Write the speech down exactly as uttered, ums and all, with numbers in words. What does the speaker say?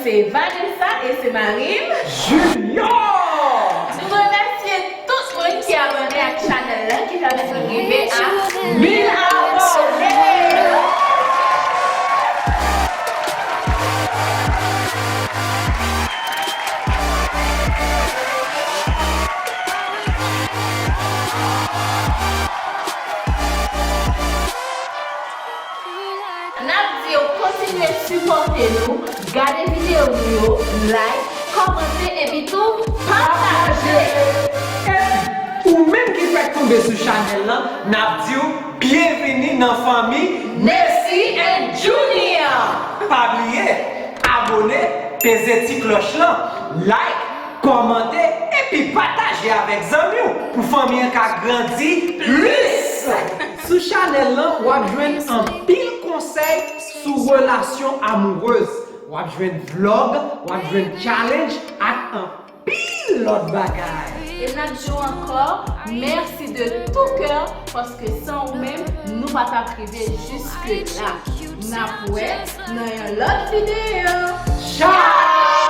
Se Vanessa e se mari m, Junior! Nou remèsye tout moun ki abòne ak chanèl la ki pèmèt nou rive a mil abòne! N ap di w kontinye sipòte nou, gade videyo nou yo, like, kòmante epi tou pataje! Epi, ou menm ki fèk tonbe sou chanèl lan, n ap di w byenvini nan fanmi Nessie and Junior! Pa bliye, abòne, peze ti klòch lan, like, kòmante epi pataje avèk zanmi w pou fanmi an ka grandi plis! Sou chanèl lan, w ap jwenn anpil konsèy sou relasyon amourèz. W ap jwenn vlog, w ap jwenn challenge ak anpil lòt bagay. E n ap di w ankò, mèsi de tout kè, paske san ou menm, nou pa t ap rive jiske la. N ap wè nan yon lòt videyo. Tchao!